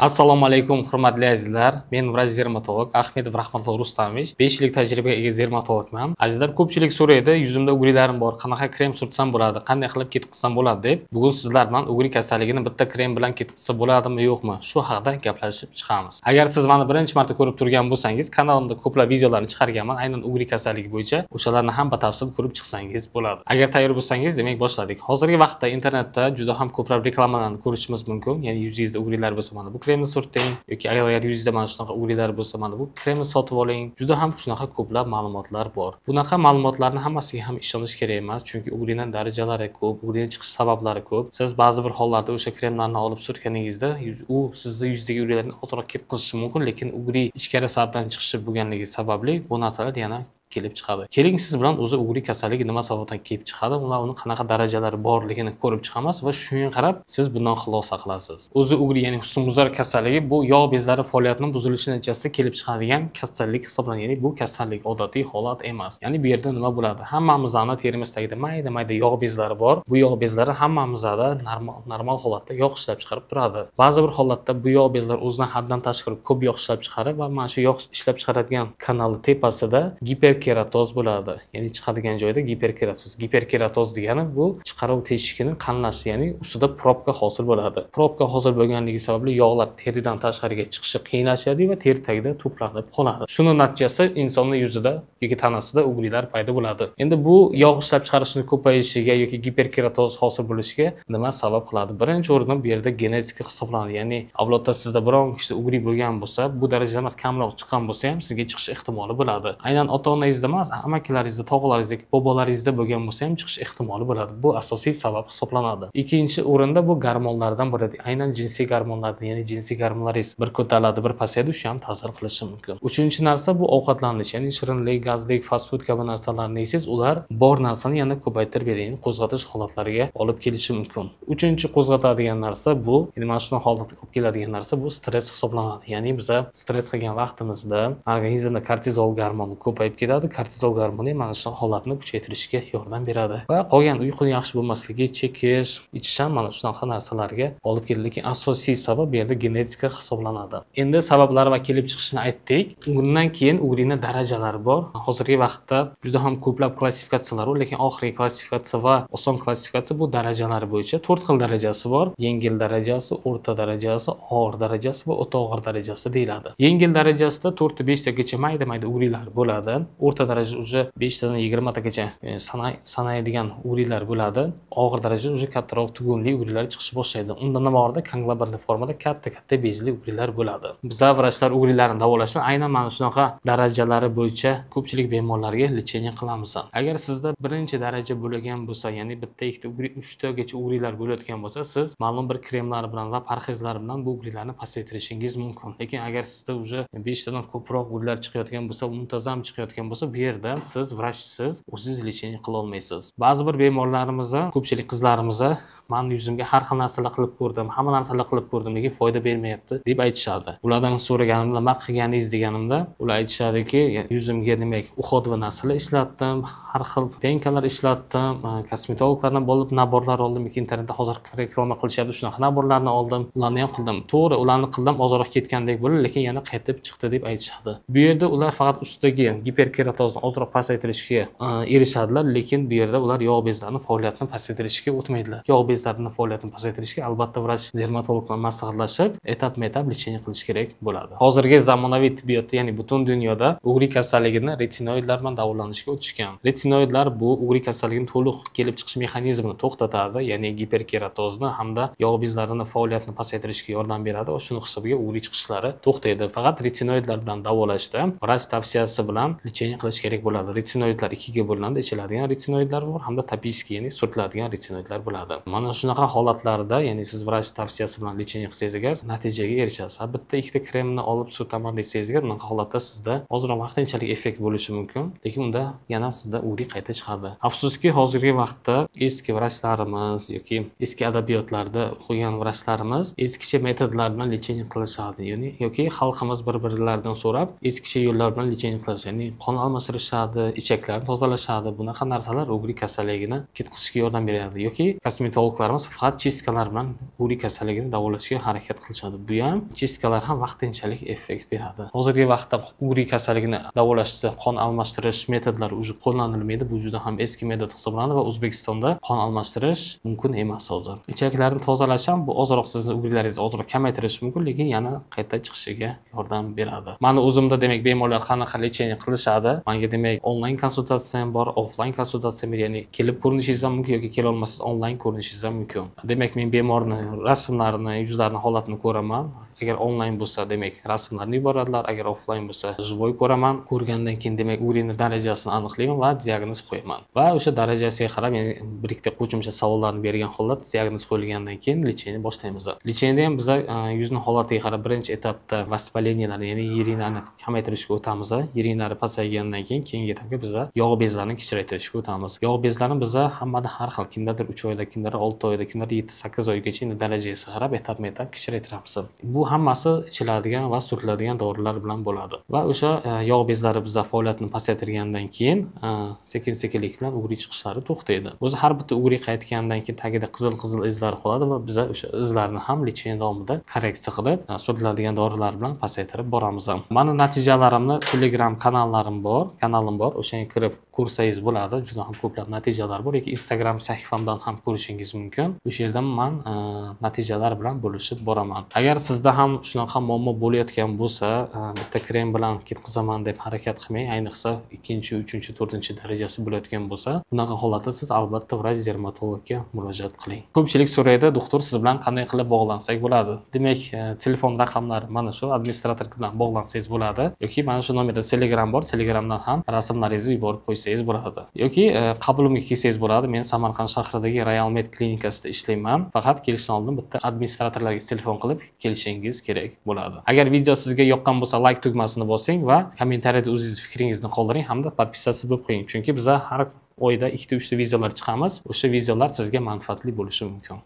Assalomu alaykum hurmatli azizlar. Men vrach dermatolog Ahmedov Rahmatullo Rustamovich, 5 yillik tajribaga ega dermatologman. Azizlar, ko'pchilik so'raydi, yuzimda ugrilarim bor, qanaqa krem surtsam bo'ladi, qanday qilib ketqizsam bo'ladi deb. Bugun sizlar bilan ugri kasalligini bitta krem bilan ketqizsa bo'ladimi, yo'qmi? Shu haqida gaplashib chiqamiz. Agar siz meni birinchi marta ko'rib turgan bo'lsangiz, kanalimda ko'plab videolarni chiqarganman, aynan ugri kasalligi bo'yicha. O'shalarni ham batafsil ko'rib chiqsangiz bo'ladi. Agar tayyor bo'lsangiz, demak boshladik. Hozirgi vaqtda internetda juda ham ko'plab reklamalarni ko'rishimiz mumkin. Ya'ni yuzingizda ugrilar bo'lsa, mana bu kremni surting yoki agar yuzingizda mana shunaqa ugrilar bo'lsa, mana bu kremni sotib oling. Juda ham shunaqa ko'plab ma'lumotlar bor. Bunaqa ma'lumotlarni hammasiga ham ishonish kerak emas, chunki ugrining darajalari ko'p, ugrining chiqish sabablari ko'p. Siz ba'zi bir hollarda o'sha kremlarni olib surtganingizda u sizni yuzdagi ugrilarni ozroq ketqizishi mumkin, lekin ugri ichkari sababdan chiqishi bo'lganligi sababli bu narsalar yana kelib chiqadi. Keling, siz bilan o'zi ugri kasalligi nima sababdan kelib chiqadi, uni qanaqa darajalari borligini ko'rib chiqamiz va shunga qarab siz bundan xulosa qilasiz. O'zi ugri, ya'ni husnbuzar kasalligi bu yog' bezlari faoliyatining buzilishi natijasida kelib chiqadigan kasallik hisoblanadi. Ya'ni bu kasallik odatiy holat emas. Ya'ni bu yerda nima bo'ladi? Hammamizni terimiz tagida mayda-mayda yog' bezlari bor. Bu yog' bezlari hammamizda normal holatda yog' ishlab chiqarib turadi. Ba'zi bir holatda bu yog' bezlari o'zidan haddan tashqari ko'p yog' ishlab chiqarib va mana shu yog' ishlab chiqaradigan kanali tepasida giperkeratoz bo'ladi. Ya'ni chiqadigan joyda giperkeratoz. Giperkeratoz degani bu chiqaruv teshigining qalinlashishi, ya'ni ustida probka hosil bo'ladi. Probka hosil bo'lganligi sababli yog'lar teridan tashqariga chiqishi qiyinlashadi va teri tagida to'planib qoladi. Shuning natijasida insonning yuzida yoki tanasida ugrilar paydo bo'ladi. Endi bu yog' ishlab chiqarishning ko'payishiga yoki giperkeratoz hosil bo'lishiga nima sabab qiladi? Birinchi o'rinda bu yerda genetika hisoblanadi. Ya'ni avlodda sizda biron kishida ugri bo'lgan bo'lsa, bu darajada emas, kamroq chiqqan bo'lsa ham sizga chiqish ehtimoli bo'ladi. Aynan ota-onangiz emas, amakilaringizda, tog'alaringizda, bobolaringizda bo'lgan bo'lsa ham chiqish ehtimoli bo'ladi. Bu asosiy sabab hisoblanadi. Ikkinchi o'rinda bu gormonlardan bo'ladi. Aynan jinsiy gormonlardan, ya'ni jinsiy gormonlaringiz bir ko'tariladi, bir pasayadi, o'sha ham ta'sir qilishi mumkin. Uchinchi narsa bu ovqatlanish, ya'ni shirinlik, gazlik, fast food kabi narsalarni yesangiz, ular bor narsani yana ko'paytirib beradi, ya'ni qo'zg'atish holatlariga olib kelishi mumkin. Uchinchi qo'zg'atadigan narsa bu, ya'ni mana shunday holatga olib keladigan narsa bu stress hisoblanadi. Ya'ni biza stress qilgan vaqtimizda organizmda kortizol gormoni ko'payib ketadi. Kortizol gormoni mana shu holatni kuchaytirishga yordam beradi. Va qolgan uyquning yaxshi bo'lmasligi, chekish, ichish ham mana shunaqa narsalarga olib keladi. Lekin asosiy sabab bu yerda genetika hisoblanadi. Endi sabablari va kelib chiqishini aytdik. Undan keyin ugrining darajalari bor. Hozirgi vaqtda juda ham ko'plab klassifikatsiyalar bor, lekin oxirgi klassifikatsiya va oson klassifikatsiya bu darajalari bo'yicha 4 xil darajasi bor. Yengil darajasi, o'rta darajasi, og'ir darajasi va o'ta og'ir darajasi deyiladi. Yengil darajasida 4 ta 5 tagacha mayda-mayda ugrilar bo'ladi. O'rta daraja уже 5 tadan 20 tagacha sanaydigan ugrilar bo'ladi. Og'ir daraja уже kattaroq tugunli ugrilar chiqish boshlaydi. Undan nima konglomerat formada katta-katta bezli ugrilar bo'ladi. Bizlar vrachlar ugrilarni davolashda aynan mana shunaqa darajalari bo'yicha ko'pchilik bemorlarga lecheniya qilamiz. Agar sizda birinchi daraja bo'lgan bo'lsa, ya'ni bitta, ikkita ugri, uchtagacha ugrilar bo'layotgan bo'lsa, siz ma'lum bir kremlar bilan va parhezlar bilan bu ugrilarni pasaytirishingiz mumkin. Lekin agar sizda уже 5 tadan ko'proq ugrilar chiqayotgan bo'lsa, muntazam chiqayotgan bo'lsa, bu yerda siz vrachsiz o'zingiz lecheniya qila olmaysiz. Ba'zi bir bemorlarimizda, ko'pchilik qizlarimizda men yuzimga har xil narsalar qilib ko'rdim, hamma narsalar qilib ko'rdim, lekin foyda bermayapti deb aytishadi. Ulardan so'raganimda, nima qilganingiz deganimda, ular aytishadiki, yuzimga demak уход va narsalar ishlatdim, har xil penkalar ishlatdim, kosmetologlardan bo'lib naborlar oldim, internetda hozir reklama qilishyapti, shunaqa naborlarni oldim, ularni ham qildim. To'g'ri, ularni qildim, ozroq ketgandek bo'ldi, lekin yana qaytib chiqdi deb aytishadi. Bu yerda ular faqat ustidagi giperkeratozni ozroq pasaytirishga erishadilar, lekin bu yerda ular yog' bezlarini faoliyatini pasaytirishga o'tmaydilar. Yog' bezlarini faoliyatini pasaytirishga albatta vrach dermatolog bilan maslahatlashib, etapma-etap lecheniya qilish kerak bo'ladi. Hozirgi zamonaviy tibbiyotda, ya'ni butun dunyoda ugri kasalligini retinoidlar bilan davolanishga o'tishgan. Retinoidlar bu ugri kasalligining to'liq kelib chiqish mexanizmini to'xtatadi, ya'ni giperkeratozni hamda yog' bezlarini faoliyatini pasaytirishga yordam beradi va shuni hisobiga ugri chiqishlari to'xtaydi. Faqat retinoidlar bilan davolashda vrach tavsiyasi bilan lecheniya qilish kerak bo'ladi. Retinoidlar ikkiga bo'linadi, ichiladigan retinoidlar bor hamda topический, ya'ni surtiladigan retinoidlar bo'ladi. Mana shunaqa holatlarda, ya'ni siz vrach tavsiyasi bilan lecheniya qilsangiz agar natijaga erishasiz. Bitta ikkita kremni olib surtaman desangiz agar, bunaqa holatda sizda ozroq vaqtinchalik effekt bo'lishi mumkin, lekin unda yana sizda ugri qayta chiqadi. Afsuski, hozirgi vaqtda eski vrachlarimiz yoki eski adabiyotlarda o'qigan vrachlarimiz eskicha metodlar bilan lecheniya qilishadi, ya'ni yoki xalqimiz bir-birlaridan so'rab eskicha yo'llar bilan lecheniya qilishadi, ya'ni qon almashtirishadi, ichaklarni tozalashadi. Bunaqa narsalar ugri kasalligini ketkazishga yordam beradi. Yoki kosmetologlarimiz faqat chistkalar bilan ugri kasalligini davolashga harakat qilishadi. Bu ham chistkalar ham vaqtinchalik effekt beradi. Hozirgi vaqtda ugri kasalligini davolashda qon almashtirish metodlari уже qo'llanilmaydi. Bu juda ham eski metod hisoblanadi va O'zbekistonda qon almashtirish mumkin emas hozir. Ichaklarni tozalash ham bu ozroq sizni ugrilaringizni ozroq kamaytirishi mumkin, lekin yana qayta chiqishiga yordam beradi. Mani o'zimda demak bemorlar qanaqa lecheniya qilishadi? Menga demak onlayn konsultatsiya ham bor, offlayn konsultatsiya ham bor, ya'ni kelib ko'rinishingiz ham mumkin yoki kela olmasangiz onlayn ko'rinishingiz ham mumkin. Demak, men bemorni rasmlarini, yuzlarini holatini ko'raman. Agar onlayn bo'lsa, demak rasmlarni yuboradilar, agar offlayn bo'lsa, живой ko'raman. Ko'rgandan keyin demak ugrini darajasini aniqlayman va diagnoz qo'yaman. Va o'sha darajasiga qarab, ya'ni bir ikkita qo'shimcha savollarni bergan holda diagnoz qo'yilgandan keyin lecheniya boshlaymiz. Lecheniyada ham biz yuzni holatiga qarab birinchi etapda воспаленияларni, ya'ni yiringlarni kamaytirishga o'tamiz. Yiringlari pasaygandan keyin keyingi etapga biz yog' bezlarini kichraytirishga o'tamiz. Yog' bezlarini biz hammada har xil, kimdadir 3 oyda, kimdadir 6 oyda, kimdadir 7-8 oygacha endi darajasiga qarab etapma-etap kichraytiramiz. Bu hammasi ichiladigan va surtiladigan dorilar bilan bo'ladi. Va o'sha yog' bezlari bizda faoliyatini pasaytirgandan keyin sekin-sekinlik bilan ugri chiqishlari to'xtaydi. O'zi har bitta ugri qaytgandan keyin tagida qizil-qizil izlar qoladi va biz o'sha izlarni ham lecheniya davomida korreksiya qilib, surtiladigan dorilar bilan pasaytirib boramiz. Mani natijalarimni Telegram kanallarim bor, kanalim bor. O'shanga kirib ko'rsangiz bo'ladi. Juda ham ko'plab natijalar bor yoki Instagram sahifamdan ham ko'rishingiz mumkin. O'sha yerdan men natijalar bilan bo'lishib boraman. Agar sizda ham shunaqa muammo bo'layotgan bo'lsa, bitta krem bilan ketkazaman deb harakat qilmang. Ayniqsa 2-chi, 3-chi, 4-chi darajasi bo'layotgan bo'lsa, bunaqa holatda siz albatta vrach dermatologga murojaat qiling. Ko'pchilik so'raydi, doktor siz bilan qanday qilib bog'lansak bo'ladi? Demak, telefon raqamlari mana shu, administrator bilan bog'lansangiz bo'ladi yoki mana shu nomerda Telegram bor, Telegramdan ham rasmlaringizni yuborib qo'ysangiz bo'ladi. Yoki qabulimga kelsangiz bo'ladi. Men Samarqand shahridagi Royal Med klinikasida ishlayman. Faqat kelishdan oldin bitta administratorlarga telefon qilib kelishingiz kerak bo'ladi. Agar video sizga yoqqan bo'lsa, like tugmasini bosing va kommentariyada o'zingiz fikringizni qoldiring hamda podpisatsiya bo'lib qo'ying. Chunki biz har oyda 2-3 ta videolar chiqamiz. O'sha videolar sizga manfaatli bo'lishi mumkin.